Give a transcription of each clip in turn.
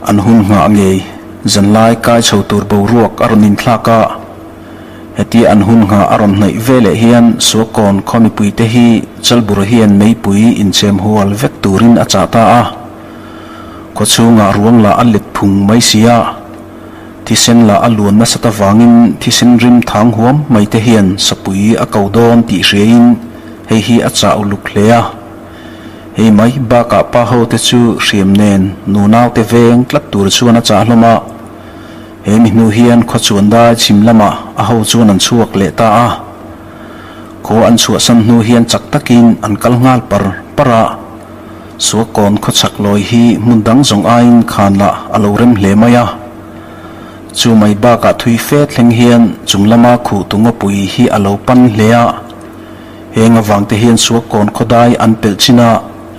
An hun nghah ngei zanlai kai chho tur boruak a rawn inthlak a. Hetia an hun nghah a rawn hnaih ve leh hian Suakawn khaw mipuite hi Chalbura hian meipui inchhem hual vek turin a chah ta a. Khaw chhungah ruang lah a let phung mai si a. Thisen lah a luan nasat avangin thisen rim thang huam mai te hian sapui a ko dawn tih hriain hei hi a chah uluk hle a. Hei mai bakah pa ho te chu hriam nen nunau te veng tlat tur chuan a chah hlawm a. He mi hnu hian khaw chuan dai chhim lamah a ho chuan an chhuak leh ta a. Khaw an chhuahsan hnu hian chak takin an kal nghal par par a. Suakawn khaw chak lawi hi hmun dang zawng aiin khan lah a lo rem hle mai a. Chu mai bakah thui fe thleng hian chung lama khuh tu ngawpui hi a lo pan hle a. Heng avang te hian Suakawn khaw dai an pelh chin a,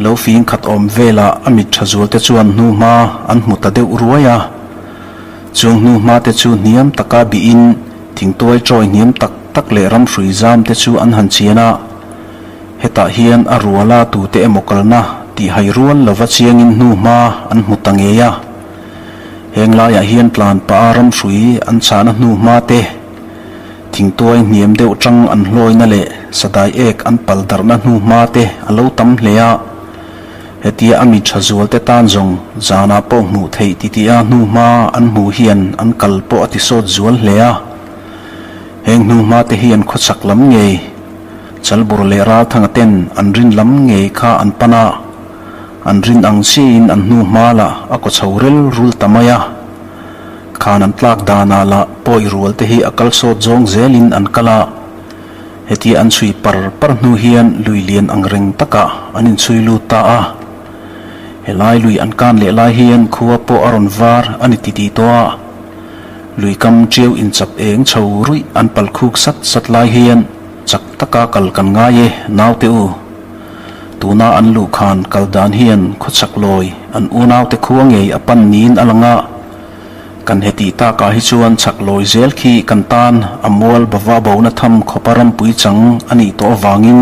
lo fing khat awm velah a mit tha zual te chuan hnuhma an hmu ta deuh ruai a. Chung hnuhma te chu hniam taka bihin thingtuai chawi hniam tak tak leh ramhrui zam te chu an han chian a. Hetah hian a ruala tute emaw kalna tih hai rual lova chiangin hnuhma an hmu ta ngei a. Heng laiah hian tlan pah a ramhrui an chahna hnuhma te, thingtuai hniam deuh tang an hlawina leh sadai ek an pal darhna hnuhma te a lo tam hle a. Hetia a mi tha zual te tan zawng zanah pawh hmuh theih titi a hnuhma an hmuh hian an kal pawh a ti sawt zual hle a. Heng hnuhma te hian khawchhak lam ngei, Chalbur leh Ralthanga ten an rin lam ngei kha an pan a, an rin ang chiahin an hnuhma lah a kaw chho rel rul ta mai a. Khan an tlak danah lah pawi rual te hi a kal sawt zawng zelin an kal a. Hetia an chhui par par hnu hian lui lian ang reng takah an inchhui lut ta a. Helai lui an kan leh lai hian khua pawh a rawn var a ni titih tawh a. Lui kam ṭiau inchap eng chho ruih an pal khuk sat sat lai hian chak taka kal kan ngai e naute u. Tuna an luh khan kal dan hian khawchhak lawi an unaute khua ngei a pan niin a lang a. Kan hetih takah hi chuan chhak lawi zel khi kan tan a mual bava bona tham khawpa rampui chang a nih tawh avangin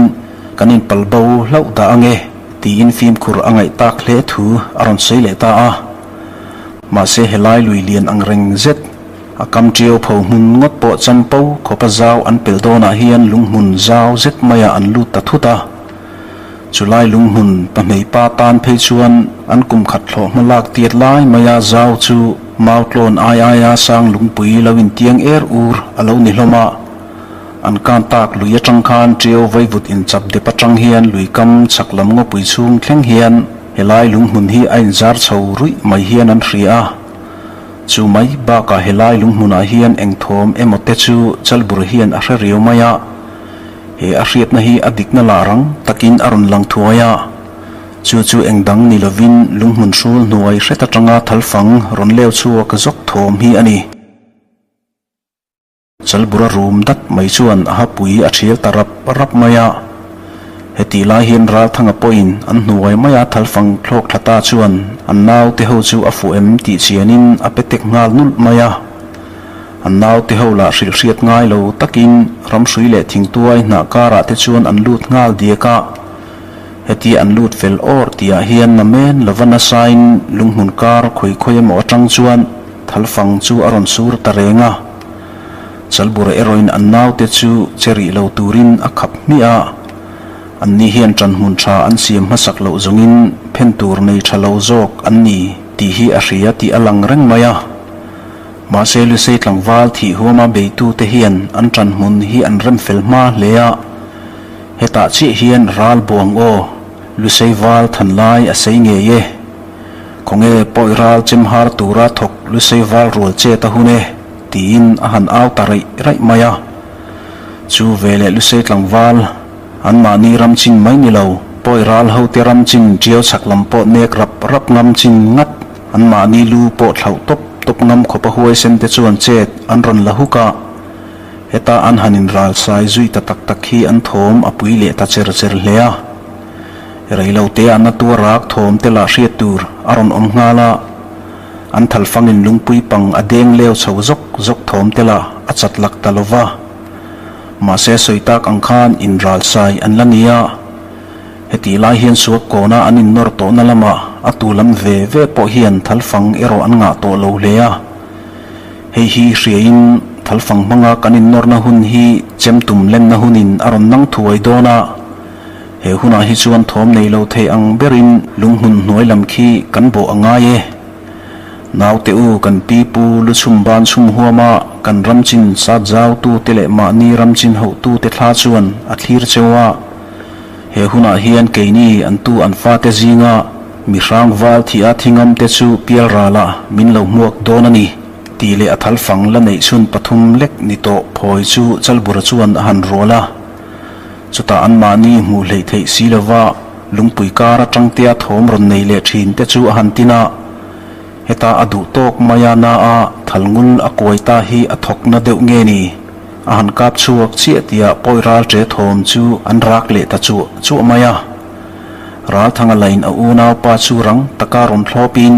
kan inpal bo hlauh dah ange tiin fimkhur a ngaih tak hle thu a rawn sawi leh ta a. Mahse helai lui lian ang reng zet a kam ṭiau pho hmun ngawt pawh champo khawpa zau an pel dawnah hian lunghmun zau zet maiah an lut ta thut a. Chulai lunghmun pahmeipa tan phei chuan an kum khat thlawh hma lak tiat lai maia zau chu mau tlawn ai aia sang lungpui lo intiang er ur a lo ni hlawm a. An kan tak lui atang khan ṭiau vaivut inchap dep atang hian lui kam chhak lam ngawpui chhung thleng hian helai lunghmun hi a inzar chho ruih mai hian an hria a. Chu mai bakah helai lunghmunah hian eng thawm emaw te chu Chalbur hian a hre riau mai a. He a hriatna hi a dikna lah rang takin a rawn lang thuai a, chu chu eng dang ni lovin lunghmun hrul hnuai hret atanga thalfang rawn leu chhuak zawk thawm hi a ni. Chalbura rum dat mai chuan a hapui a thial ta rap rap mai a. Hetih lai hian Ralthanga pawhin an hnuai maia thalfang thlawk thla ta chuan an naute ho chu a fuh em tih chianin a pe tek nghal nulh mai a. An naute ho lah hrilh hriat ngai lo takin ramhrui leh thingtuai hnah karah te chuan an lut nghal diak a. Hetia an lut fel awr tihah hian namen lova nasain lunghmun kar khawi khawi emaw atang chuan thalfang chu a rawn sur ta reng a. Chalbura erawhin an naute chu che rih lo turin a khap hmiah a. Anni hian ṭanhmun ṭha an siam hmasak loh zawngin phen tur nei ṭha lo zawk an ni tih hi a hria tih a lang reng mai a. Mahse Lusei tlangval thih huama beitute hian an ṭan hmun hi an rem fel hma hle a, hetah chiah hian ral buang aw, Lusei val than lai a sei ngei e. Khawnge pawi ral chem har tura thawk Lusei val rual chet a hun e, tiin a han au ta raih raih mai a. Chu veleh Lusei tlangval anmahni ram chin mai ni lo, pawi ral hote ram chin ṭiau chhak lam pawh nek rap rap ngam chin ngat Anmahni lu pawh thlauh tawp tawp ngam khawpa huaisen te chuan chet an rawn la huk a, heta an han inral sai zui ta tak tak hi an thawm a pui leh ta cher cher hle a. Reilo te a na tuar rak thawm te lah hriat tur a rawn awm nghal a, an thalfangin lungpui pang a deng leu chho zawk zawk thawm te lah a chat lak ta lo va. Mahse sawi tak ang khan inral sai an la ni a. Hetih lai hian suak kawna an innawr tawhna lamah A tu lam ve ve pawh hian thalfang erawh an ngah tawh lo hle a. Hei hi hriain thalfang hmanga kan innawrna hun hi chemtum lenna hunin a rawn nang thuai dawn a. He hunah hi chuan thawm nei lo thei ang berin lunghmun hnuai lam khi kan bawh a ngai e. Naute u kan pi pu lu chhum ban chhum huama kan ram chin sat zau tute leh mahni ram chin hoh tute thla chuan a thlir cheu a. He hunah hian keini an tu an fate zinga mi hrang val thih a thingam te chu pial ralah min lo hmuak dawn a ni tih leh a thalfang la neih chhun pathum lek ni tawh phawi chu Chalbura chuan a han rual a. Chutah anmahni hmuh hleih theih si lova lungpui kar atangtea thawm rawn nei leh thin te chu a han tin a. Heta a duh tawk mai a na a thalngul a kuai ta hi a thawk na deuh nge ni? A han kap chhuak chiah tia pawi ral ṭe thawm chu an rak leh ta chuah chuah mai a. Ralthanga lain a unaupa chu rang taka rawn thlawpin,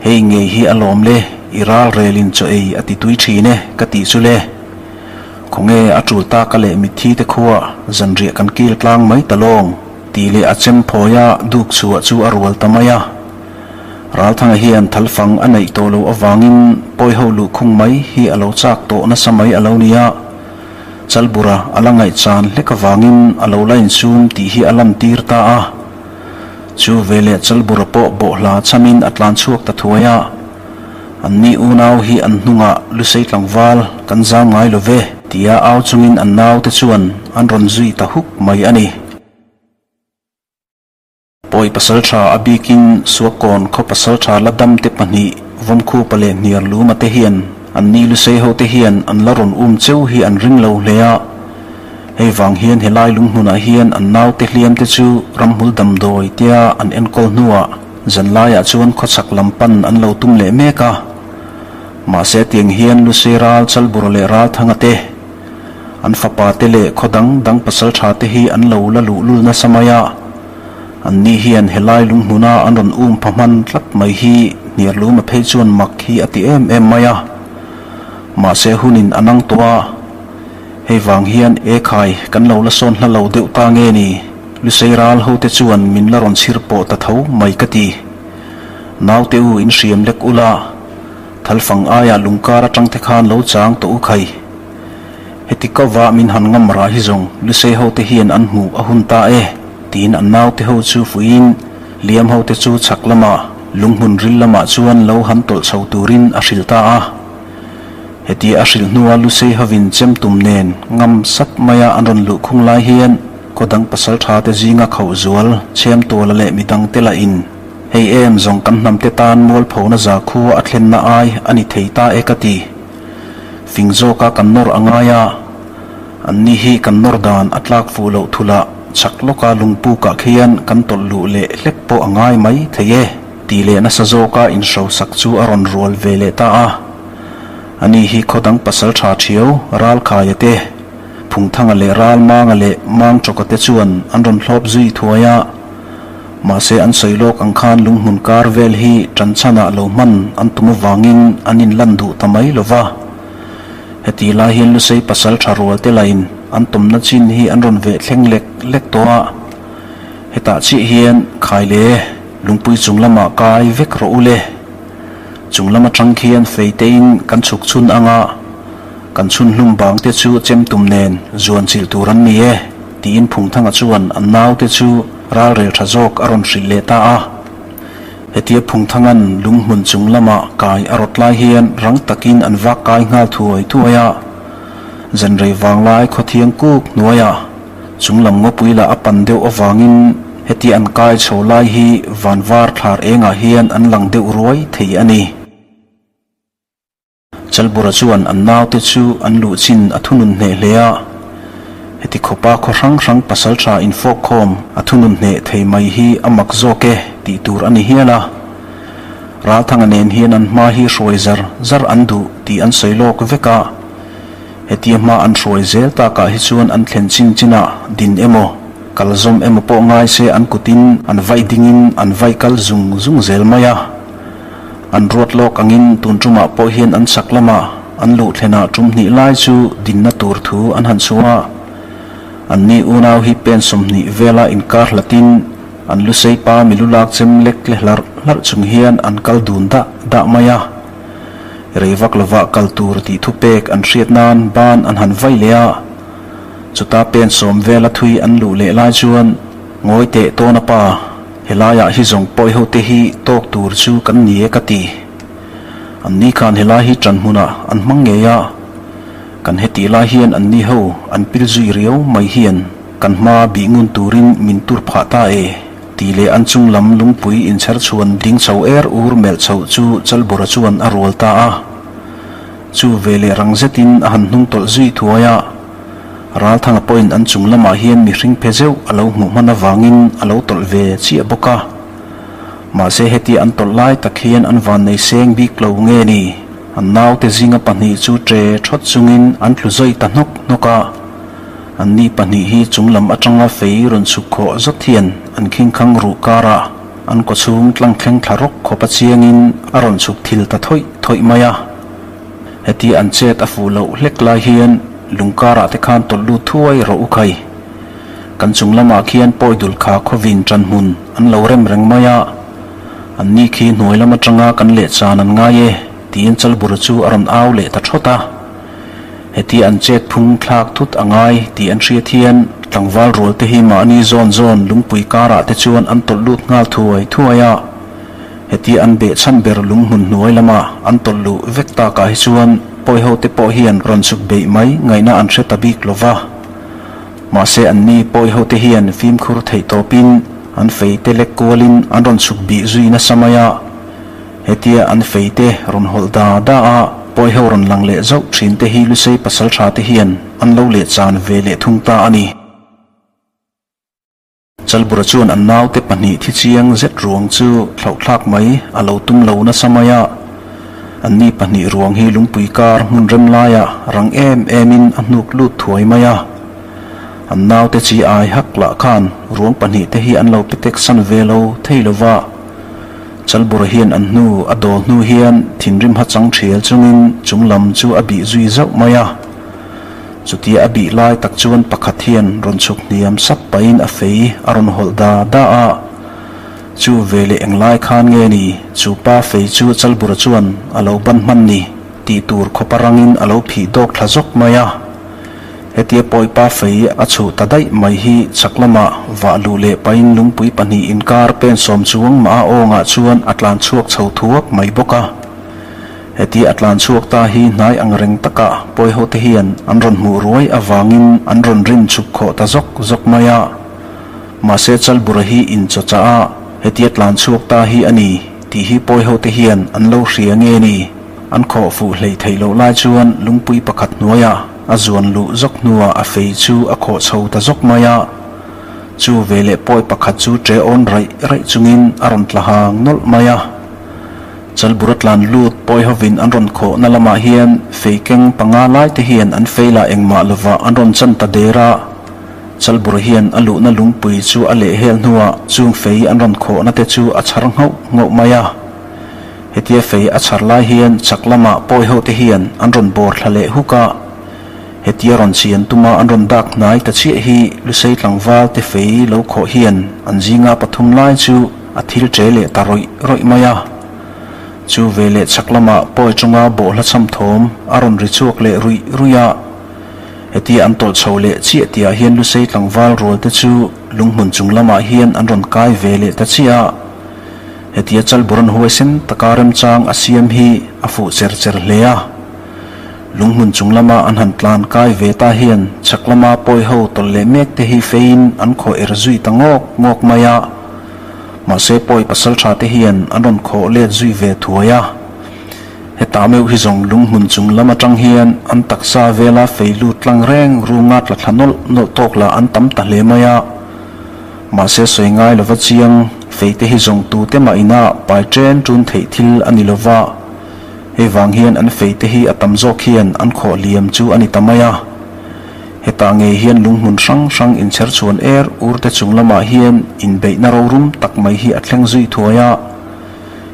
Hei ngei hi a lawm le, i ral relin chaw ei a ti tui ṭhin e, ka tih chu le. Khawnge a ṭul ta ka leh mitthi te khua zanriah kan kil tlang mai ta lawng, tih leh a chem phawi a duk chhuah chu a rual ta mai a. Ralthanga hian thalfang a neih tawh loh avangin pawiho luhkhung mai hi a lo chak tawh nasa mai a lo ni a, Chalbura a la ngaihchan hlek avangin a lo la insum tih hi a lantir ta a. Chu veleh Chalbura pawh bawhhla chamin a tlan chhuak ta thuai a. Anni unau hi an hnungah Lusei tlangval kan zam ngai lo ve tia au chungin an naute chuan an rawn zui ta huk mai a ni. Pawi pasaltha a bikin Suakawn khaw pasaltha la damte pahnih Vawmkhupa leh Hniarluma te hian an ni Lusei ho te hian an la rawn um cheu hi an ring lo hle a. Hei vang hian helai lunghmunah hian an naute hliam te chu ramhmul damdawi tia an enkawl hnuah zanlaiah chuan khawchhak lam pan an lo tum leh mek a. Mahse tiang hian Lusei ral Chalbura leh Ralthanga te An fapa te leh khaw dang dang pasal tha te hi an lo la luh lul nasa mai a, an ni hian helai lunghmuna an rawn um pha hman tlat mai hi Hniarluma phei chuan mak hi a ti em em mai a. Mahse hunin a nang tawh a, hei vang hian e khai kan lo la sawn hla lo deuh ta nge ni, Lusei ral ho te chuan min la rawn chhir pawh ta tho mai ka ti. Naute u in hriam lek ula, Thalfang aia lungkar atang te khan lo chang tawh u khai. Heti kova min han ngam rah hi zawng Lusei ho te hian an hmuh a hun ta e, tiin an naute ho chu fuihin Liam ho te chu chhak lamah lunghmun ril lamah chuan lo han tawlh chho turin a hrilh ta a. Heti a hrilh hnua Lusei hovin chem tum nen ngam sat maia an rawn luh khung lai hian khaw dang pasaltha te zinga khauh zual chhem tuala leh midang te lahin Hei em zawng kan hnamte tan mualphona zakhua a thlenna ai a ni thei ta e ka ti. Fing zawka kan nawr a ngai a, anni hi kan nawr dan a tlak fuh loh thulh ah chak lawka lungpukah khian kan tawlh luh leh hlek pawh a ngai mai thei e tih leh nasa zawka inhrosak chu a rawn rual ve leh ta a. Ani hi khaw dang pasal tha thiau Ralkhaia te, Phungthanga leh Ralmanga leh Mangchawka te chuan an rawn hlawp zui thuai a. Mahse an sawi lawk ang khan lunghmun kar vel hi ṭanchhanah lo hman an tum avangin an inlan duh ta mai lo va. Heti lai hian Lusei pasal ṭha rual te lain an tumna chin hi an rawn veh thleng lek lek tawh a. Hetah chiah hian khai le, lungpui chung lamah kai vek rawh u le. Chung lam aṭang khian fei tein kan chhuk chhun ang a, kan chhun hlum bang te chu chem tum nen zuan chilh tur an ni e, tiin Phungthanga chuan an naute chu ralrel tha zawk a rawn hrilh leh ta a. Hetia Phungthanga'n lunghmun chung lama kai a rawt lai hian rang takin an vak kai nghal thuai thuai a. Zanrei vanglai khawthiang kuk hnuaiah chung lam ngawpui lah a pan deuh avangin hetia an kai chho lai hi vanvar thlar engah hian an lang deuh ruai thei a ni. Chalbura chuan an naute chu an luh chin a thunun hneh hle a, heti khawpa khaw hrang hrang pasaltha infawkkhawm a thunun hneh thei mai hi a mak zawk e tih tur a ni hial a. Ralthanga nen hian an hma hi hruai zar zar an duh tih an sawi lawk vek a, hetia hma an hruai zel takah hi chuan an thlen chin chinah din emaw, kal zawm emaw pawh ngai se an kutin an vaih dingin an vaih kal zung zung zel mai a. An ruat lawk angin tun tumah pawh hian an chak lamah an luh thlenah tum hnih lai chu dinna tur thu an han chhuah a. Anni unau hi pen 20 vela inkar hlatin An lusei pa milu lak chem lek le hlarh hlarh chung hian an kal dun dah dah mai a. Rei vak lovah kal tur tih thupek an hriat nan ban an han vai leh a. Chuta pen sawm vela thui an luh leh lai chuan ngawi teh tawn a pa, helaiah hi zawng pawi ho te hi tawk tur chu kan ni e ka ti. An ni khan helai hi ṭan hmunah an hmang ngei a. Kan hetih lai hian an ni ho an pil zui riau mai hian kan hma bih ngun turin min tur phah ta e tih leh an chung lam lungpui inchher chhuan ding chho er ur melh chhoh chu Chalbura chuan a rual ta a. Chu ve leh rang zetin a han hnung tawlh zui thuai a. Ralthanga pawhin an chung lamah hian mihring phe zeuh a lo hmuh hman avangin a lo tawlh ve chiah bawk a. Mahse hetia an tawlh lai tak hian an vannei seng bik lo nge ni? An naute zinga pahnih chu ṭe ṭhawt chungin an tlu zawih ta hnawk hnawk a. Anni pahnih hi chung lam aṭanga fei rawn chhuk khawh zawt hian an khingkhang ruh karah an kawchhung tlang thleng thla rawk khawp a chiangin a rawn chhuk thil ta thawih thawih mai a. Hetia an chet a fuh loh hlek lai hian lung karah te khan tawlh lut thuai rawh u khai. Kan chung lamah khian pawi dul kha khawvin ṭan hmun an lo rem reng mai a. Anni khi hnuai lam aṭanga kan leh chan an ngai e, tiin Chalbura chu a rawn au leh ta ṭhawt a. Hetia an chet phung thlak thut a ngai tih an hriat hian tlangval rual te hi mahni zawn zawn lungpui karah te chuan an tawlh lut nghal thuai thuai a. Hetia an beh chhan ber lunghmun hnuai lama an tawlh luh vek takah hi chuan pawi ho te pawh hian rawn chhuk beih mai ngaihna an hre ta bik lo va. Mahse anni pawi ho te hian fimkhur theih tawpin an fei te lek kualin an rawn chhuk bih zui nasa mai a. Hetia an fei te rawn hawlh da da a, pawi ho rawn lang leh zauh thin te hi Lusei pasaltha te hian an lo leh chan ve leh thung ta a ni. Chalbura chuan an naute pahnih thi chiang zet ruang chu thlauhthlak mai a lo tum lo nasa mai a. Anni pahnih ruang hi lungpui kar hmun rem laiah rang em emin a hnuk lut thuai mai a. An naute chi ai hak lah khan ruang pahnih te hi an lo pe tek san ve lo thei lo va. Chalbura hian an hnu a dawl hnu hian thinrim ha chang thial chungin chung lam chu a bih zui zauh mai a. Chutia a bih lai tak chuan pakhat hian rawn chhuk hniam sap pahin a fei a rawn hawlh da da a. Chu ve leh englai khan nge ni chu pa fei chu Chalbura chuan a lo ban hman ni tih tur khawpa rangin a lo phih dawk thla zawk mai a. Hetia pawipa fei a chhuh ta daih mai hi chak lamah vah luh leh pahin lungpui pahnih inkar pen sawm chuang mah a awngah chuan a tlan chhuak chho thuak mai bawk a. Hetia a tlan chhuak ta hi hnai ang reng takah pawihote hian an rawn hmuh ruai avangin an rawn rin chhuk khawh ta zawk zawk mai a. Mahse Chalbura hi inchawchah a, hetia tlan chhuak ta hi a ni tih hi pawihote hian an lo hria nge ni? An khawh fuh hleih theih loh lai chuan lungpui pakhat hnuaiah a zuan luh zawk hnuah a fei chu a khawh chho ta zawk mai a. Chu veleh pawi pakhat chu ṭe awn raih raih chungin a rawn tla hang nawlh mai a. Chalbura tlan lut pawi hovin an rawn khawhna lamah hian fei keng panga lai te hian an fei lah engmah lovah an rawn chan ta der a. Chalbura hian a luhna lungpui chu a leh hel hnuah chung fei an rawn khawhna te chu a chhar nghauh nghauh mai a. Hetia fei a chhar lai hian chak lamah pawi ho te hian an rawn bawr thla leh huk a. Hetia rawn chian tuma an rawn dak hnai ta chiah hi Lusei tlangval te fei lo khawh hian an zinga pathum lai chu a thil che leh ta rawih rawih mai a. Chu ve leh chhak lamah pawi chunga bawhhla chham thawm a rawn ri chhuak leh ruih ruih a. Hetia an tawlh chho leh chiah tihah hian Lusei tlangval rual te chu lunghmun chung lamah hian an rawn kai ve leh ta chiah a. Hetia Chalburan huaisen taka remchang a siam hi a fuh cher cher hle a. Lunghmun chung lama an han tlan kai ve ta hian chhak lama pawi ho tawlh leh mek te hi feiin an khawh er zui ta ngawk ngawk mai a. Mahse pawi pasal tha te hian an rawn khawh let zui ve thuai a. Heta meuh hi zawng lunghmun chung lam atang hian an taksa vela fei lut tlang reng runga tla thla nawlh nawlh tawk lah an tam ta hle mai a. Mahse sawi ngai lova chiang fei te hi zawng tute mah ina pai chen tun theih thil a ni lova. Hei vang hian an fei te hi a tam zawk hian an khawh liam chu a ni ta mai a. Hetah ngei hian lunghmun hrang hrang inchher chhuan er ur te chung lamah hian inbeihna rorum tak mai hi a thleng zui thuai a.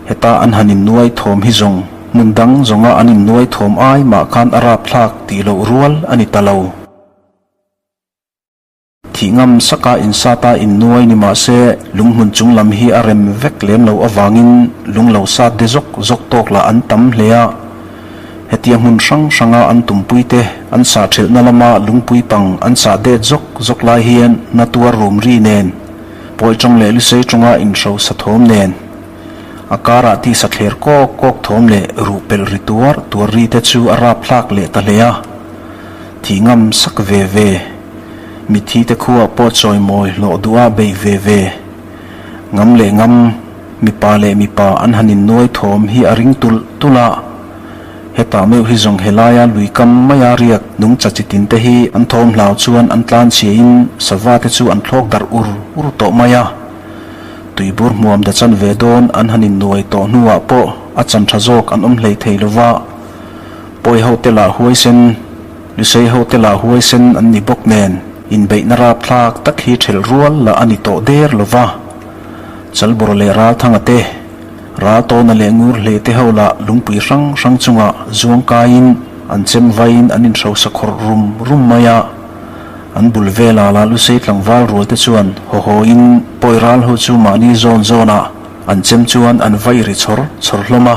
Heta an han innuai thawm hi zawng hmun dang zawnga an innuai thawm ai mah khan a rapthlak tih loh rual a ni ta lo. Thih ngam saka insata innuai ni mah se, lunghmun chung lam hi a rem vek lem loh avangin lung lo sat de zawk zawk tawk lah an tam hle a. Hetia hmun hrang hranga an tumpui te an sah thelhna lama lungpui pang an sah det zawk zawk lai hian na tuar rum ri nen, pawi tawng leh lusei tawnga inhrosa thawm nen, a karah tisa thler kawk kawk thawm leh ruh pelh ri tuar tuar ri te chu a rap hlak leh ta hle a. Thih ngam sak ve ve. Mitthi te khuah pawh chawimawi hlawh duh a bei ve ve. Ngam leh ngam, mipa leh mipa an han innuai thawm hi a ring tulh tulh a. Hetah meuh hi zawng helaia lui kam maia riak nungcha chi tin te hi an thawm hlau chuan an tlan chhiain sava te chu an thlawk darh ur ur tawh mai a. Tuibur hmuam da chan ve dawn an han innuai tawh hnuah pawh a chan tha zawk an awm hlei thei lova. Pawi hote lah huaisen, Lusei hote lah huaisen an ni bawk nen, inbeihna rapthlak tak hi ṭhelh rual lah a ni tawh der lo va. Chalbawr leh Ralthanga te, Raltawna leh Ngurhlei te ho lah lungpui hrang hrang chungah zuang kaiin an chem vaiin an inhrosa khawrh rum rum mai a. An bul velah lah Lusei tlangval rual te chuan haw hawin pawi ral ho chu mahni zawn zawnah an chem chuan an vai ri chawr chawr hlawm a.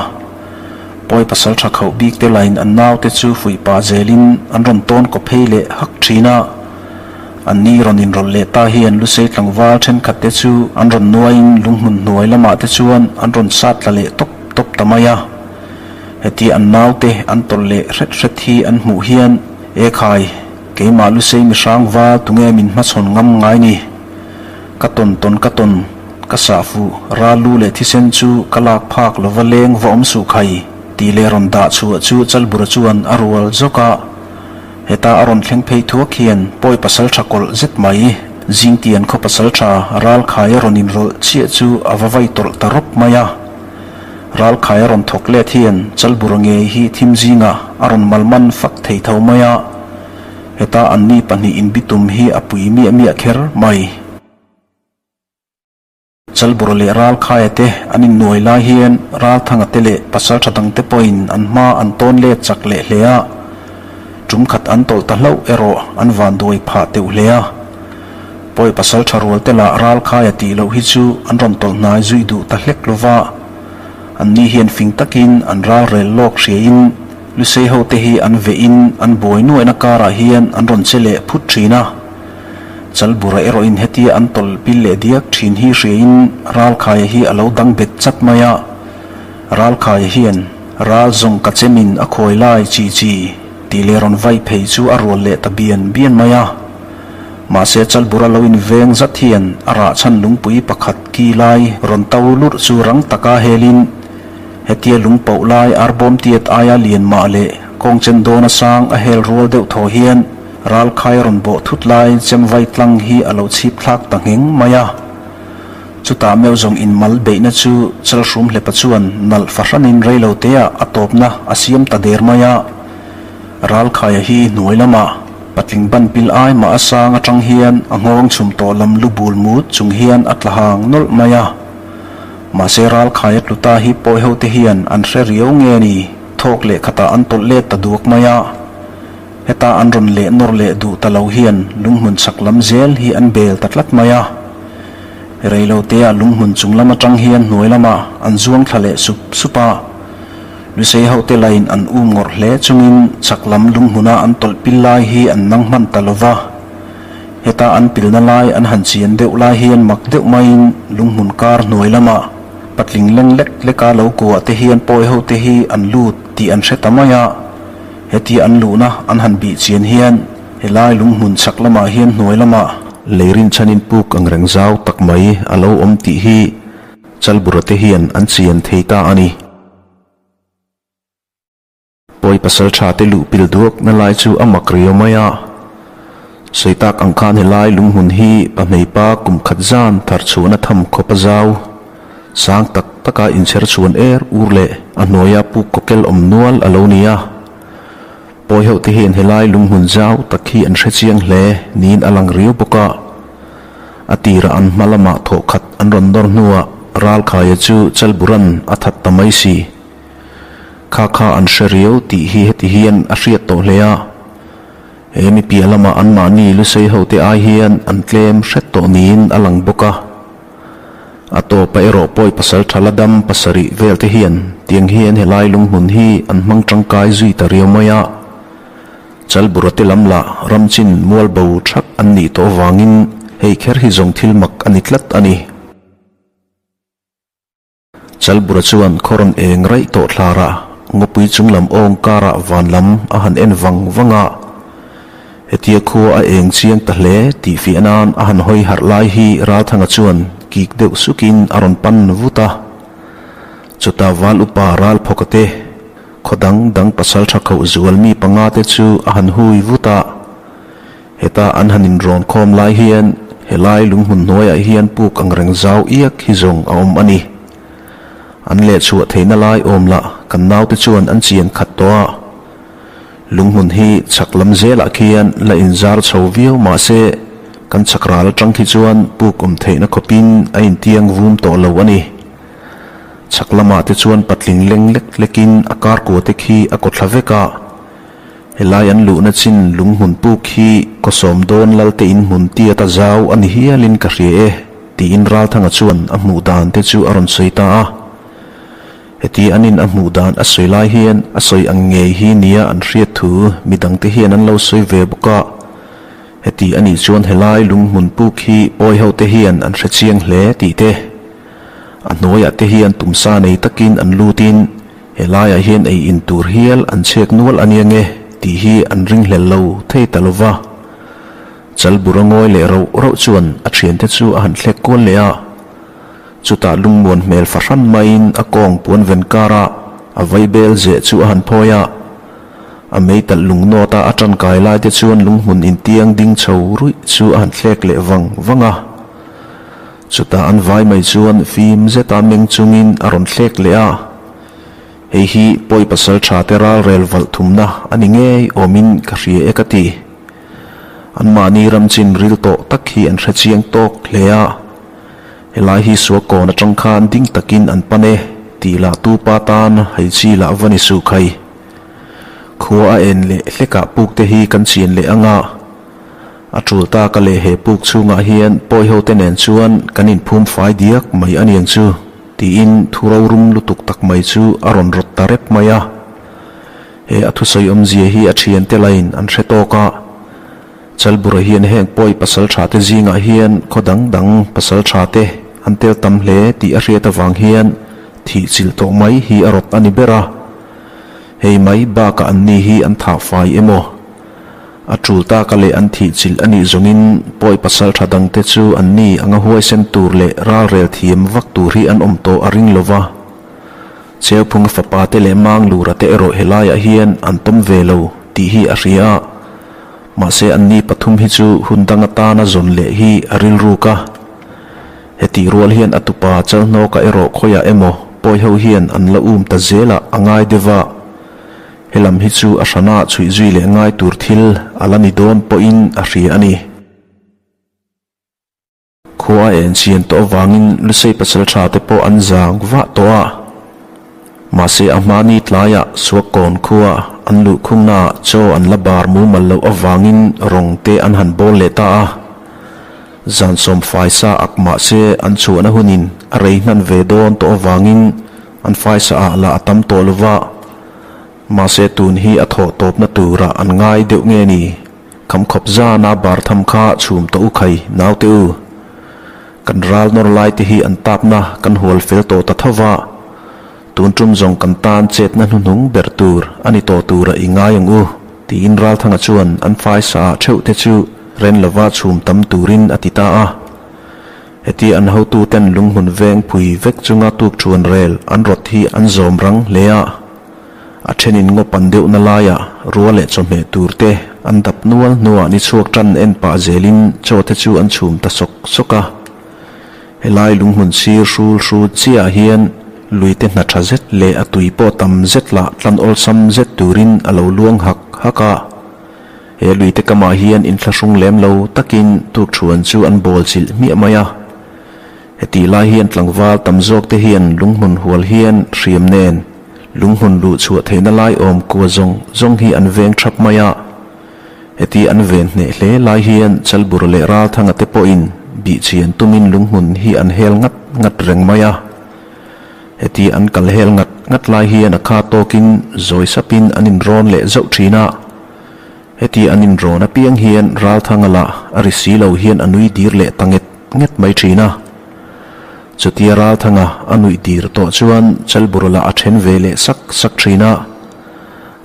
Pawi pasal tha khauh bik te lain an naute chu fuih pah zelin an rawn tawn kaw phei leh hak thin a. An ni rawn inrawlh leh ta hian Lusei tlangval thenkhat te chu an rawn nuaiin lunghmun hnuai lamah te chuan an rawn sat tla leh tawp tawp ta mai a. Heti an naute an tawlh leh hret hret hi an hmuh hian, E khai, keimah Lusei mihrang val tunge min hmachhawn ngam ngai ni? Ka tawn tawn ka tawn. Ka sah fuh, ral lu leh thisen chu ka lak phak lova leng va awm suh khai, tih leh rawn dah chhuah chu Chalbura chuan a rual zawk a. Heta a rawn thleng phei thuak hian pawi pasal tha kawlh zet mai, Zingtian khaw pasal tha ral khai a rawn inrawlh chiah chu a va vai tawlh ta rawp mai a. Ral khai a rawn thawk let hian Chalbura ngei hi thim zingah a rawn malman fak thei tho mai a. Heta anni pahnih inbitum hi a pui miah miah kher mai. Chalbura leh Ralkhaia te an innuai lai hian Ralthanga te leh pasaltha dangte pawhin an hma an tawn let chak leh hle a, tum khat an tawlh ta hlauh erawh an vanduai phah teuh hle a. Pawi pasaltha rual te lah Ralkhaia tih loh hi chu an rawn tawlh hnai zui duh ta hlek lo va, anni hian fing takin an ralrel lawk hriain Lusei hote hi an vehin an buai nuaihna karah hian an rawn che leh phut thin a. Chalbura erawhin hetia an tawlh pil leh diak thin hi hriain Ralkhaia hi a lo dang bet chat mai a. Ralkhaia hian, Ral zawng ka chemin a khawi lai chi chi, tih leh rawn vai phei chu a rual leh ta bian bian mai a. Mahse Chalbura lo inveng zat hian a rah chhan lungpui pakhat ki lai rawn to lurh chu rang taka helin, Hetia lung pauh lai arbawm tiat aia lian mah leh kawng chen dawna sang a hel rual deuh thaw hian ralkhai rawn bawh thut lai chemvai tlang hi a lo chhip thlak ta ngheng mai a. Chutah meuh zawng inmal beihna chu Chalhrum hlepa chuan nalh fahranin reilo teah a tawpna a siam ta der mai a. Ralkhaia hi hnuai lamah patling ban pil ai mah a sang atang hian a nghawng chhum tawh lam lu bul mut chung hian a tla hang nawlh mai a. Mahse ralkhaia tluta hi pawi hote hian an hre riau nge ni? Thawk leh khatah an tawlh let ta duak mai a. Heta an rawn leh nawr leh duh ta lo hian lunghmun chak lam zel hi an bel ta tlat mai a. Reiloteah lunghmun chung lam atang hian hnuai lamah an zuang thla leh sup sup a. Lusei hote lain an um ngawrh hle chungin chak lam lunghmuna an tawlh pil lai hi an nang hman ta lo va. Heta an pilna lai an han chian deuh lai hian mak deuh maiin lunghmun kar hnuai lamah patling leng lek leka lo kuah te hian pawi ho te hi an lut tih an hre ta mai a. Hetia an luhna an han bih chian hian helai lunghmun chhak lamah hian hnuai lamah lei rinchhanin puk ang reng zau tak mai a lo awm tih hi Chalbura te hian an chian thei ta a ni. Pawi pasal tha te luh pil duak na lai chu a mak riau mai a. Sawi tak ang khan helai lunghmun hi pahmeipa kum khat zan thar chhuahna tham khawp a zau. Sang tak taka inchher chhuan er ur leh a hnuaia puk kawkel awm nual a lo ni a. Pawi ho te hian helai lunghmun zau tak hi an hre chiang hle niin a lang riau bawk a. A tirah an hma lamah thawh khat an rawn nawr hnuah Ralkhaia chu Chalburan a that ta mai si. Kha kha an hre riau tih hi heti hian a hriat tawh hle a. He mi piah lamah anmahni lusei hote ai hian an tlem hret tawh niin a lang bawk a. A tawpa erawh pawi pasal tha la dam pasarih vel te hian tiang hian helai lunghmun hi an hmang tangkai zui ta riau mai a. Chalbura te lam lah ramchin mual bo thak an nih tawh avangin hei kher hi zawng thil mak a ni tlat a ni. Chalbura chuan khaw rawn eng raih tawh thlar a, ngawpui chung lam awng karah van lam a han en vang vang a. Hetia khua a eng chiang ta hle tih fiah nan a han hawi harh lai hi Ralthanga chuan kik deuh sukin a rawn pan vut a. Chutah val upa Ralphawka te, khaw dang dang pasal tha khoh zual mi panga te chu a han hui vut a. Heta an han inrawn khawm lai hian helai lunghmun hnuaiah hian puk ang reng zau iak hi zawng a awm a ni. An lehchhuah theihna lai awm lah kan naute chuan an chian khat tawh a. Lunghmun hi chhak lam zelah khian la inzar chho viau mah se kan chhak ral atang khi chuan puk awm theihna khawpin a intiang vum tawh lo a ni. Chhak lamah te chuan patling leng lek lekin a kar kua te khi a kaw thla vek a. Helai an luhna chin lunghmun puk hi kawsawm dawn Lalte in hmun tiat a zau a ni hialin ka hria e, tiin Ralthanga chuan a hmuh dan te chu a rawn sawi ta a. Heti an in a hmuh dan a sawi lai hian a sawi ang ngei hi nia an hriat thu midangte hian an lo sawi ve bawk a. Heti a nih chuan helai lunghmun puk hi pawi ho te hian an hre chiang hle tih te, a hnuaiah te hian tumsa nei takin an lutin, He laiah hian ei in tur hial an chhek nual a nia nge tih hi an ringhlel lo thei ta lo va. Chalbura ngawi leh rauh rauh chuan a thiante chu a han thlek kual leh a. Chutah lungmuan hmel fahran maiin a kawng puan ven kara a vaibel zeh chu a han phawi a. A meitalh lungnawta a tangkai lai te chuan lunghmun intiang ding chho ruih chu a han thlek leh vang vang a. Chutah an vai mai chuan fim zeta meng chungin a rawn thlek leh a, Hei hi pawi pasal tha te ral rel valh thumna a ni ngei awmin ka hria e ka ti. Anmahni ramchin ril tawh tak hi an hre chiang tawk hle a, helai hi Suakawn atang khan ding takin an pan e tih lah tu pa tan hei chi lah va ni suh khai. Khua a en leh hlekah puk te hi kan chian leh anga. A tul tak a leh he puk chhungah hian pawi ho te nen chuan kan inphum fai diak mai a niang chu tiin thu rorum lutuk tak mai chu a rawn rawt ta rep mai a. He a thusawi awmzia hi a thiante lain an hre tawk a. Chalbura hian heng pawi pasal tha te zingah hian khaw dang dang pasal tha te an tel tam hle tih a hriat avang hian thih chilh tawh mai hi a rawt a ni ber a. Hei mai bakah anni hi an thah fai emaw? A tul tak a leh an thih chilh a nih zawngin pawi pasal tha dangte chu an ni anga huaisen tur leh ralrel thiam vak tur hi an awm tawh a ring lo va. Cheuphunga fapa te leh Manglura te erawh helaiah hian an tawm ve lo tih hi a hria a. Mahse anni pathum hi chu hun dang atana zawn leh hi a rilruk a. Hetih rual hian a tupa Chalhnawka erawh khawiah emaw pawi ho hian an la um ta zelah a ngai deuh a. He lam hi chu a hrana chhuih zui leh ngai tur thil a la ni dawn pawhin a hria a ni. Khua a en chian tawh avangin Lusei pasal tha te pawh an zang vah tawh a. Mahse a hmani tlaiah Suakkawn khua an luhkhungnaah chaw an la bar mumal loh avangin rawng te an han bawl leh ta a. Zan sawm faisa ak mahse an chhuahna hunin a rei hnan ve dawn tawh avangin An faisa ah lah a tam tawh lo va, mahse tun hi a thawh tawpna turah an ngai deuh nge ni? Khamkhawp zana bar tham kha chhum tawh u khai, naute u. Kan ral nawr lai te hi an tapna kan hual fel tawh ta tho va, tun tum zawng kan tan chetna hnuhnung ber tur a ni tawh turah i ngai ang u, tiin Ralthanga chuan an faisa ah theuh te chu ren lova chhum tam turin a ti ta a. Heti an hotuten lunghmun veng phui vek chunga tuk thuan rel an rawt hi an zawm rang hle a, a thenin ngaw pan deuhna laiah rua leh chawhmeh tur te an dap nual hnuah ni chhuak tan en pah zelin chaw te chu an chhum ta sawk sawk a. Helai lunghmun sir hrul hrut chiahah hian lui te hna tha zet leh a tui pawh tam zet lah tlan awlsam zet turin a lo luang hak hak a. He luite kamah hian inthlahrung lem lo takin tukthuan chu an bawl chilh hmiah mai a. Hetih lai hian tlangval tam zawk te hian lunghmun hual hian hriam nen lunghmun luh chhuah theihna lai awm kua zawng zawng hi an veng thap mai a. Heti an ven hneh hle lai hian Chalbura leh Ralthanga te pawhin bihchian tumin lunghmun hi an hel ngat ngat reng mai a. Heti an kal hel ngat ngat lai hian a kha tawkin zawi sapin an inrawn leh zauh thin a. Heti an inrawn apiang hian Ralthanga lah a ri si lo hian a nui dir leh ta nget nget mai thin a. Chutia Ralthanga a nuih dir tawh chuan Chalbura lah a then ve leh sak sak thin a.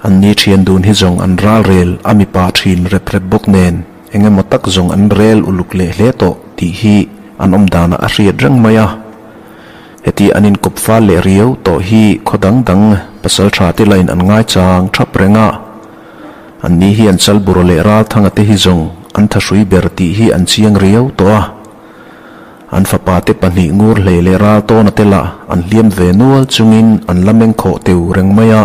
Anni thian dun hi zawng an ral rel a mipa thin rep rep bawk nen eng emaw tak zawng an rel uluk leh hle tawh tih hi an awm danah a hriat reng mai a. Heti an inkawp fal leh riau tawh hi khaw dang dang pasal tha te lain an ngaichang thap reng a. Anni hian Chalbura leh Ralthanga te hi zawng an thahrui ber tih hi an chiang riau tawh a. An fapa te pahnih ngur hlei leh ral tawna te lah an hliam ve nual chungin an la meng khawh teu reng mai a.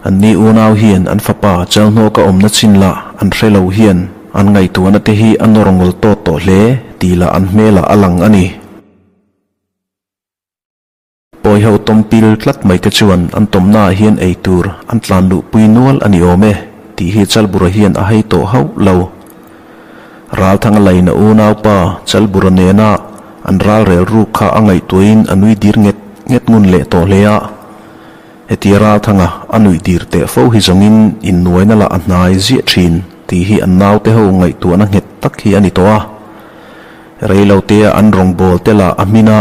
Anni unau hian an fapa Chalhnawka awmna chin lah an hre lo hian an ngaihtuahna te hi a nawr ngul tawt tawh hle tih lah an hmelah a lang a ni. Pawiho tawm pil tlat mai te chuan an tawmnaah hian ei tur an tlan luhpui nual a ni awm e tih hi Chalbura hian a hei tawh hauh lo. Ralthanga laina unaupa Chalbura nena an ralrel ruk kha a ngaihtuahin a nui dir nget nget ngun leh tawh hle a. Hetia Ralthanga a nuih dir teh fo hi zawngin innuaina lah a hnai ziah thin tih hi an naute ho ngaihtuahna nghet tak hi a ni tawh a. Reilotea an rawngbawl te lah a hmin a.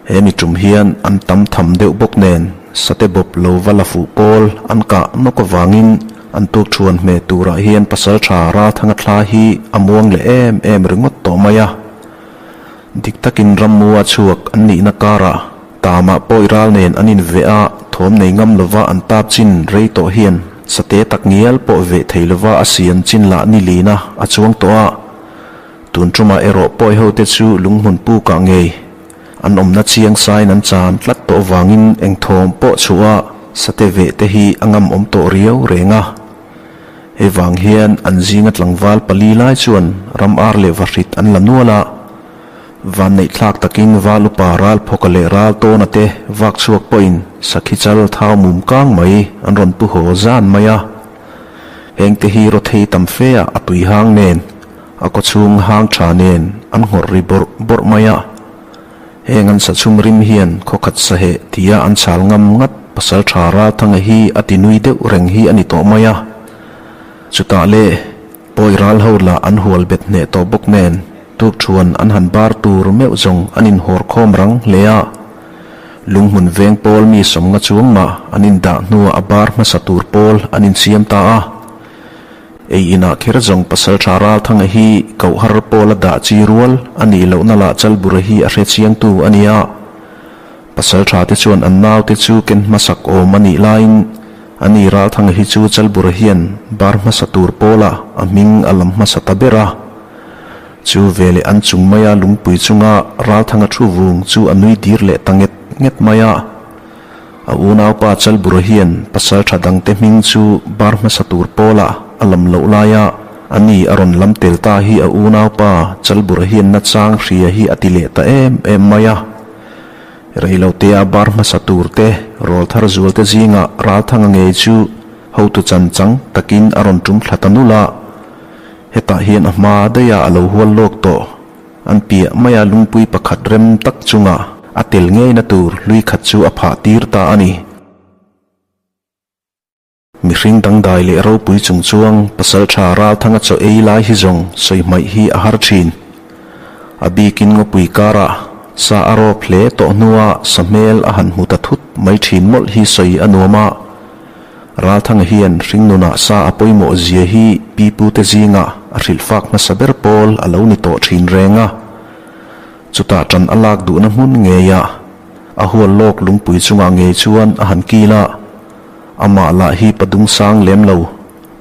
He mi tum hian an tam tham deuh bawk nen sate bawp lo va la fuh pawl an kah nawk avangin an tuk thuan hme turah hian pasaltha Ralthanga thla hi a muang leh em em ringawt tawh mai a. Dik takin rammua chhuak an nihna karah tamah pawi ral nen an inveh a, thawm nei ngam lova an tap chin rei tawh hian sate tak ngial pawh veh thei lova a siam chin lah ni lina a chuang tawh a. Tun tumah erawh pawi hote chu lunghmun pukah ngei An awmna chiang sain an chan tlat tawh vangin eng thawm pawh chhuah a sate veh te hi a ngam awm tawh riau reng a. Hei vang hian an zinga tlangval pali lai chuan ram ar leh vahrit an la nual a. Vanneih thlak takin val upa ral phawka leh ral tawna te vak chhuak pawhin sakhi chal thau mum kang mai an rawn pu haw zan mai a. Heng te hi rawthei tam fe ah a tui hang nen A kawchhung hang tha nen an nghawrh ri bawrh bawrh mai a. Heng an sachhum rim hian khawkhat saheh tia an chhal ngam ngat pasal tha Ralthanga hi a ti nui deuh reng hi a ni tawh mai a. Chutah le, pawi ral ho lah an hual bet hneh tawh bawk nen tukthuan an han bar tur meuh zawng an inhawr khawm rang hle a. Lunghmun veng pawl mi sawmnga chuang mah an indah hnuah a bar hmasa tur pawl an insiam ta a. Ei inah kher zawng Pasalṭha Ralthanga hi Kohhar pawla dah chi rual a nih lohna lah Chalbura hi a hre chiangtu a ni a. Pasalṭha te chuan an naute chu ken hmasak awm a nih laiin a ni Ralthanga hi chu Chalbura hian bar hmasa tur pawla a hming a lam hmasa ta ber a. Chu veleh an chung maia lungpui chunga Ralthanga thu vung chu a nui dir leh ta nget nget mai a. A unaupa Chalbura hian pasal tha dangte hming chu bar hmasa tur pawlah a lam loh laia a ni a rawn lam tel ta hi a unaupa Chalbura hian nachang hria hi a ti leh ta em em mai a. Reilotea bar hmasa tur te rawl thar zual te zingah Ralthanga ngei chu hotu chan chang takin a rawn tum thla ta nulh a. Hetah hian a hma daih a a lo hual lawk tawh. An piah maia lungpui pakhat rem tak chungah a tel ngeina tur hlui khat chu a phah tir ta a ni. Mihring dangdai leh ropui chung chuang Pasaltha Ralthanga chaw ei lai hi zawng sawi hmaih hi a har thin. A bikin ngawpui karah sa a rawp hle tawh hnua sa hmel a han hmu ta thut mai thin mawlh hi sawi a nuam a. Ralthanga hian hringnunah sa a pawimawh zia hi pipute zingah a hrilhfak hmasa ber pawl a lo ni tawh thin reng a. Chutah tan a lak duhna hmun ngeiah a hual lawk lungpui chungah ngei chuan a han kil a. Amah lah hi pa dung sang lem lo,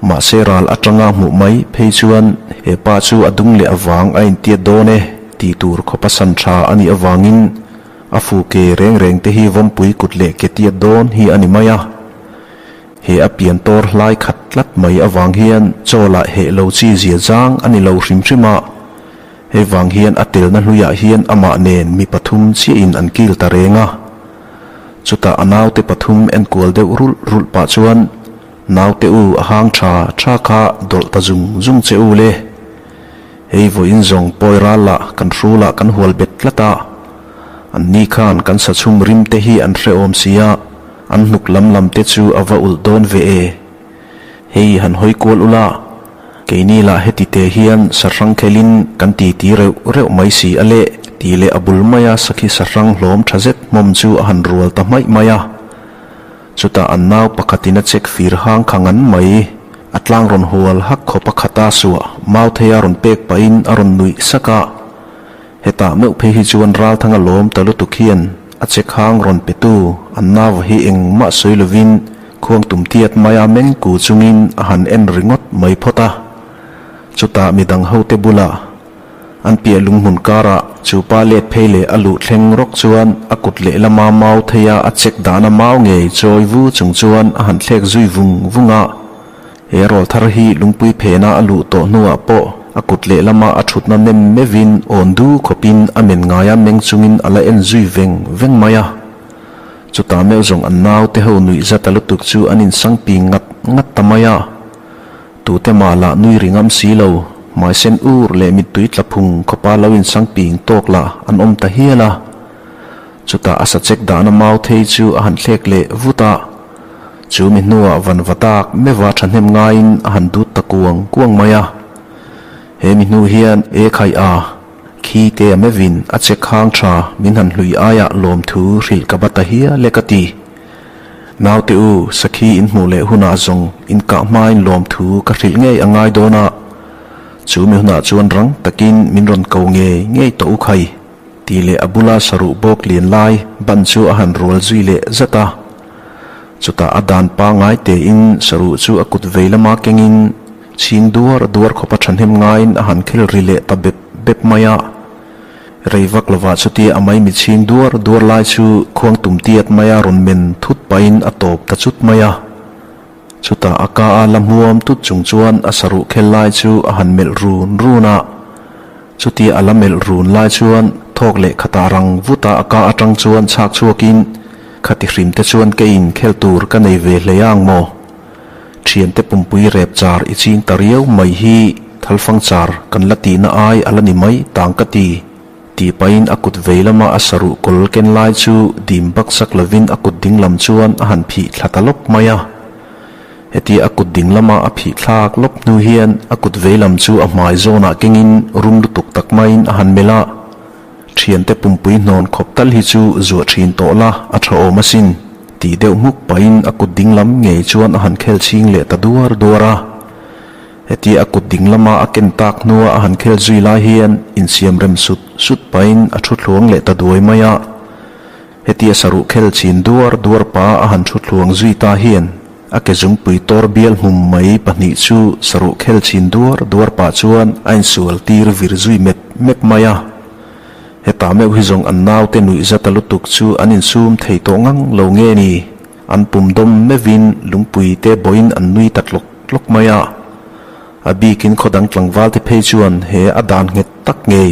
mahse ral atanga hmuh mai phei chuan he pa chu a dung leh avang a intiat dawn e tih tur khawpa san tha a nih avangin A fu ke reng reng te hi vawmpui kut leh ke tiat dawn hi a ni mai a. He a pian tawr hlai khat tlat mai avang hian chaw lah heh lo chi zia zang a ni lo hrim hrim a. Hei vang hian a telna hluiah hian amah nen mi pathum chiahin an kil ta reng a. Chutah a naute pathum enkual deuh rulh rulh pah chuan. Naute u a hang tha tha kha dawlh ta zung zung che u le. Hei vawiin zawng pawi ral lah kan hrul ah kan hual bet tlat a, an ni khan kan sa chhum rim te hi an hrehawm si a, an hnuk lam lam te chu a va ulh dawn ve e. Hei han hawi kual ula, keini lah heti te hian sa hrang khelin kan ti ti reuh reuh mai si a leh tih leh a bul maia sakhi sa hrang hlawm tha zet hmawm chu a han rual ta hmaih mai a. Chutah an nau pakhatin a check fir hang kha ngan mai. A tlang rawn hual hak khawp a khat a suah Mautheia rawn pek pahin a rawn nuih sak a. Hetah meuh phei hi chuan Ralthanga lawm ta lutuk hian a check hang rawn petu an nauva hi engmah sawi lovin khuang tum tiat maia meng ku chungin a han en ringawt mai phawt a. Chutah midang hote bulah An piah lunghmun karah chu pa let phei leh a luh thleng rawk chuan a kut lehlama mau theia a check dahna mau ngei chawi vu chung chuan a han thlek zui vung vung a. He rawl thar hi lungpui phena a luh tawh hnuah pawh a kut lehlama a thutna nem meuhin awn du khawpin a men ngaia meng chungin a la en zui veng veng mai a. Chutah meuh zawng an naute ho nuih zat a lutuk chu an insangpi ngat ngat ta mai a. Tute mah lah nui ri ngam si lo, hmai sen ur leh mittui tla phung khawpa lo insang ping tawk lah an awm ta hial a. Chutah a sachek dahna mau thei chu a han thlek leh vut a. Chu mi hnuah van va tak meuha thahnem ngaiin a han dut ta kuang kuang mai a. He mi hnu hian e khaih a, khi te a meuhin a chek hang tha min han hlui aiah lawmthu hrilh ka ba ta hial e ka ti. Naute u, sakhi in hmuh leh hunah zawng in kah hmain lawmthu ka hrilh ngei a ngai dawn a, chu mi hunah chuan rang takin min rawn ko ngei ngei tawh u khai, tih leh a bula saruh bawk lian lai ban chu a han rual zui leh zat a. Chutah a dan pangngai tein saruh chu a kut vei lama kengin chhing duar duar khawpa thahnem ngaiin a han khel ri leh ta bep bep mai a. Rei vak lovah chutia a maimi chhing duar duar lai chu khuang tum tiat maia rawn men thut pahin a tawp ta chut mai a. Chutah a ka a la hmuam tut chung chuan a saruh khel lai chu a han melh run run a. Chutia a la melh run lai chuan thawk leh khatah rang vuta a ka atang chuan chhak chhuakin, Khati hrim te chuan keiin khel tur ka nei ve hlei ang maw? Thiante pumpui rep char i ching ta riau mai hi thalfang char kan la tihna ai a la ni mai tang ka ti, tih pahin a kut vei lama a saruh kawl ken lai chu dim bak sak lovin a kut ding lam chuan a han phih thla ta lawp mai a. Hetia a kut ding lama a phih thlak lawp hnu hian a kut vei lam chu a hmai zawnah kengin rum lutuk tak maiin a han melh a. Thiante pumpui hnawn khawp tal hi chu zuah thin tawh la a tha awm asin, tih deuh hmuk pahin a kut ding lam ngei chuan a han khel chhing leh ta duar duar a. Hetia a kut ding lama a ken tak hnua a han khel zui lai hian insiam rem sut sut pahin a thu thluang leh ta duai mai a. Hetia saruh khel chhin duar duar pa a han thu thluang zui ta hian a ke zungpui tawr bial hmum mai pahnih chu saruh khel chhin duar duar pah chuan a insual tir vir zui mep mep mai a. Hetah meuh hi zawng an naute nuih zata lutuk chu an insum thei tawh ngang lo nge ni? An pum dawm meuhin lungpui te bawhin an nui ta tlawk tlawk mai a. A bikin khaw dang tlangval te phei chuan he a dan nghet tak ngei.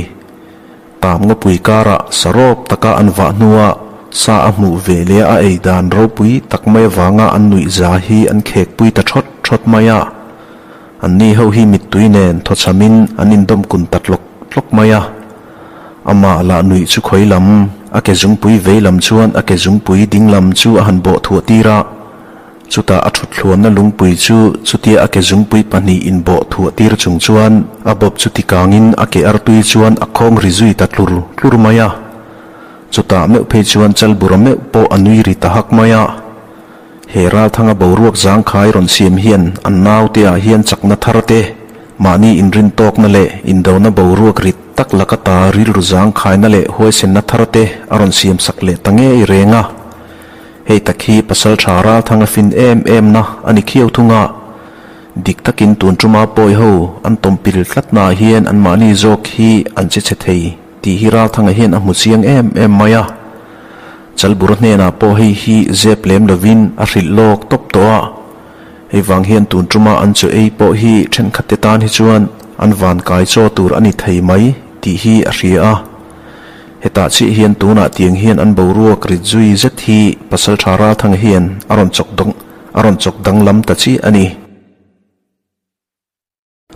Tam ngawpui karah sarawp taka an vah hnua sa a hmuh ve leh a ei dan ropui tak mai avanga an nuih za hi an khekpui ta thawt thawt mai a. Anni ho hi mittui nen thawchhamin an indawm kun ta tlawk tlawk mai a. Amah lah nuih chu khawi lam, a ke zungpui vei lam chuan a ke zungpui ding lam chu a han bawh thuah tir a. Chutah a thuthluanna lungpui chu chutia a ke zungpui pahnih inbawh thuah tir chung chuan a bawp chu tikangin a ke artui chuan a khawng ri zui ta tlur tlur mai a. Chutah meuh phei chuan Chalbura meuh pawh a nui ri ta hak mai a. He Ralthanga boruak zangkhai rawn siam hian an naute ah hian chakna thar te, mahni inrin tawkna leh indona boruak rit tak laka ta rilru zangkhaina leh huaisenna thar te a rawn siam sak leh ta ngei reng a. Hei tak hi pasal tha Ralthanga fin em em na a ni khiau thung a, dik takin tun tuma pawi ho an tawmpil tlat naah hian anmahni zawk hi an che chhe thei tih hi Ralthanga hian a hmu chiang em em mai a. Chalbura hnenah pawh hei hi zep lem lovin a hrilh lawk tawp tawh a, hei vang hian tun tuma an chaw ei pawh hi thenkhatte tan hi chuan an van kai chaw tur a ni thei mai tih hi a hria a. Hetah chiah hian tunah tiang hian an boruak rit zui zet hi Pasaltha Ralthanga hian a rawn chawk dawng a rawn chawk danglam ta chiah a ni.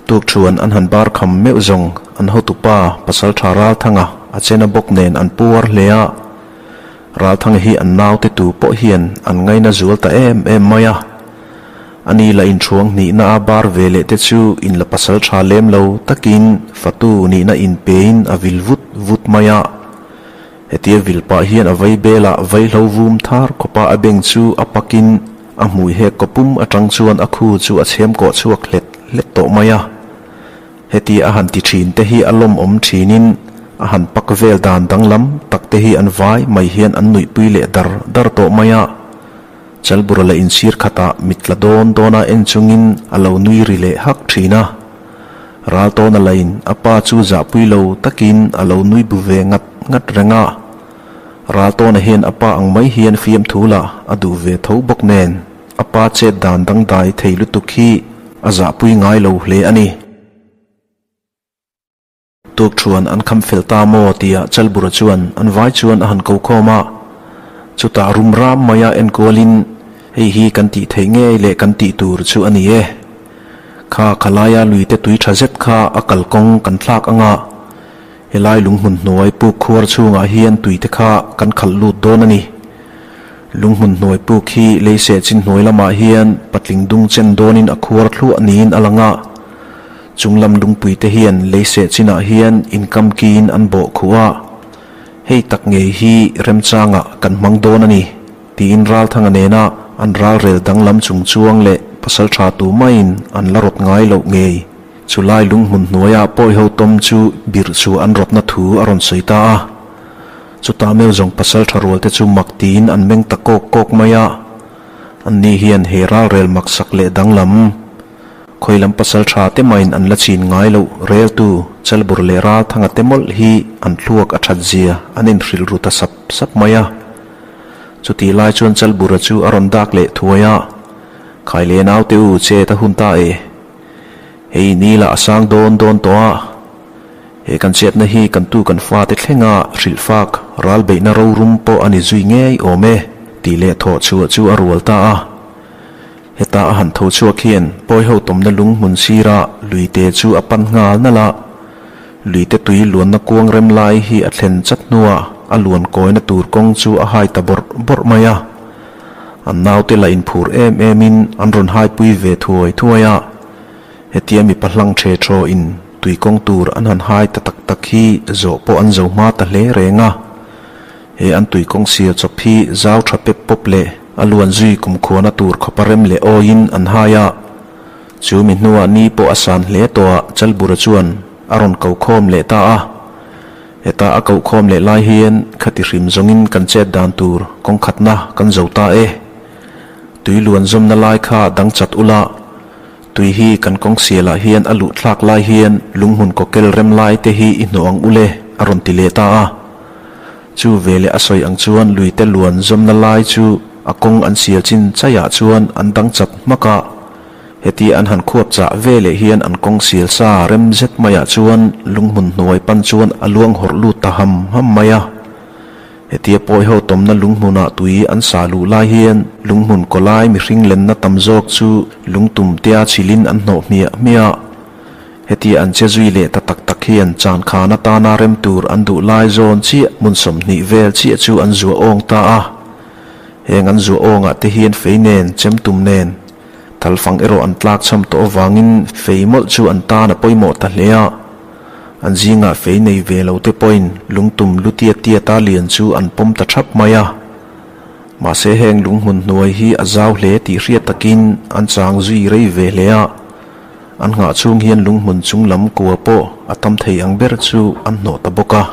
Tukṭhuan an han bar kham meuh zawng an hotupa Pasalṭha Ralthanga a chena bawk nen an puar hle a. Ralthanga hi an naute tu pawh hian an ngaina zual ta em em mai a. Ani la inṭhuang hnihna a bar ve leh te chu inla pasalṭha lem lo takin fatu nihna inpein a vil vut vut mai a. Hetia vil pah hian a vei belah vaihlo vum thar khawpa a beng chu a pakin a hmui hek kawpum atang chuan a khu chu a chhem kawh chhuak hlet hlet tawh mai a. Hetia a han ti thin te hi a lawmawm thinin a han pak vel dan danglam tak te hi an vai mai hian an nuihpui leh dar dar tawh mai a. Chalbura la insir khatah mit tla dawn dawna en chungin a lo nui ri leh hak thin a. Raltawna lain a pa chu zahpui lo takin a lo nui bu ve ngat ngat reng a. Raltawna hian a pa ang mai hian fiamthu la a duh ve tho bawk nen a pa chet dan dangdai thei lutuk hi a zahpui ngai lo hle a ni. Tukṭhuan an kham fel ta maw tia Chalbura chuan an vai chuan a han ko khawm a. Chutah rum ram maia enkualin hei hi kan tih theih ngei leh kan tih tur chu a ni e. Kha khalaia luite tui tha zet kha a kalkawng kan thlak anga helai lunghmun hnuai puk khuar chhungah hian tuite kha kan khalh lut dawn a ni. Lunghmun hnuai puk hi leiseh chin hnuai lamah hian patling dung chen dawnin a khuar thluah niin a lang a. Chunglam lungpuite hian leiseh chinah hian inkamkiin an bawh khuh a, hei tak ngei hi remchangah kan hmang dawn a ni, tiin Ralthanga nena an ralrel danglam chung chuang leh pasaltha tu maiin an la rawt ngai loh ngei. Chulai lunghmun hnuaia pawiho tawm chu birh chu an rawtna thu a rawn sawi ta a. Chutah meuh zawng pasaltha rualte chu mak tiin an meng ta kawk kawk mai a. Anni hian he ralrel maksak leh danglam Khawi lam pasal tha te maiin an la chin ngai loh reltu Chalbur leh Ralthanga te mawlh hi an thluak a that zia an inhrilh ru ta sap sap mai a. Chutih lai chuan Chalbura chu a rawn dak leh thuai a, Khai leh naute u chet a hun ta e. Hei ni lah a sang dawn dawn tawh a. He kan chetna hi kan tu kan fate thlenga hrilhfak ral beihna rorum pawh a ni zui ngei awm e tih leh thawh chhuah chu a rual ta a. Heta a han tho chhuak hian pawiho tawmna lung hmun sira luite chu a pan nghal nalh a, luite tui luanna kuang rem lai hi a thlen chat hnuah a luan kawina tur kawng chu a hai ta bawrh bawrh mai a. An naute la inphur em emin an rawn haipui ve thuai thuai a, hetia mipa hlang ṭhe ṭhawin tui kawng tur an han hai ta tak tak hi zawh pawh an zo hma ta hle reng a. He an tui kawng sial chawp hi zau tha pep pawp leh a luan zui kumkhuana tur khawpa rem leh awiin an hai a. Chu mi hnuah ni pawh a san hle tawh a Chalbura chuan a rawn ko khawm leh ta a. Heta a koh khawm leh lai hian khati hrim zawngin kan chet dan tur kawng khatna kan zo ta e. Tui luan zawmna lai kha dang chat ula, tui hi kan kawng sialah hian a luh thlak lai hian lunghmun kawkel rem lai te hi i hnawh ang ule a rawn ti leh ta a. Chu veleh a sawi ang chuan luite luan zawmna lai chu a kawng an sial chin chaiah chuan an dang chat hmak a. Hetia an han khuap chah veleh hian an kawng sial sa rem zet maiah chuan lunghmun hnuai pan chuan a luang hawrh lut ta ham ham mai a. Hetia pawiho tawmna lunghmunah tui an sa luh lai hian lunghmun kawlai mihring lenna tam zawk chu lungtum tia chhilin an hnawh hmiah hmiah. Hetia an che zui leh ta tak tak hian chan khan atana rem tur an duh lai zawn chiah hmun 20 vel chiah chu an zuah awng ta a. Heng an zuah awngah te hian fei nen, chemtum nen, thalfang erawh an tlak cham tawh avangin fei mawlh chu an tan a pawimawh ta hle a. An zingah fei nei ve lo te pawhin lungtum lu tiat tiata lian chu an pawm ta thap mai a. Mahse heng lunghmun hnuai hi a zau hle tih hriat takin an chang zui rei ve hle a. An nghah chhung hian lunghmun chung lam kua pawh a tam thei ang ber chu an hnawh ta bawk a.